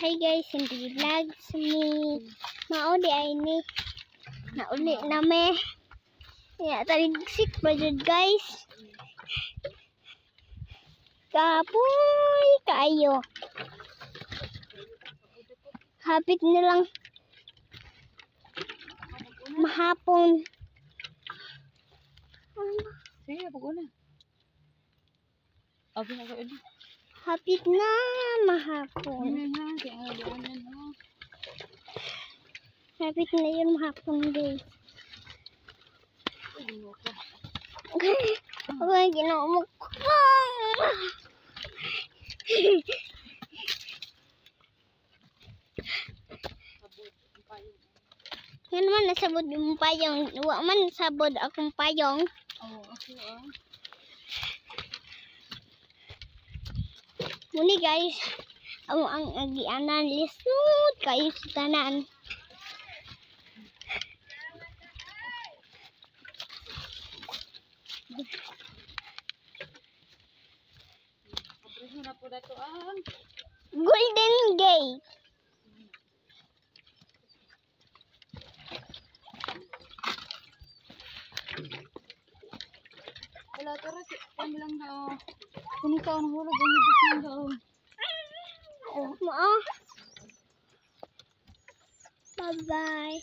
Hi guys, hindi vlogs me. Mao di ay ni. Nauli na me. Ya, taligsik pa jud, guys. Kapoy kaayo. Hapit na lang mahapon. Sige, pag-una. Abi na ko ini. Hapit na mahapon. Ano ha? Kaya nga dianan ha. Hapit na yun mahapon, guys. Ay, ginoo ko. Ay, Ginoo mo ko. Sabod ang payong. Yan man nasabod yung payong. Wa man sabod akong payong. Oo, ako ah. Muni guys, amo ang agianan, lisod kayo sa tanan. Abrihin na po dato ang Golden Gate. Wala tara si kan lang daw. Kung ikaw ang hulog ang higit daw. Mao. Bye-bye.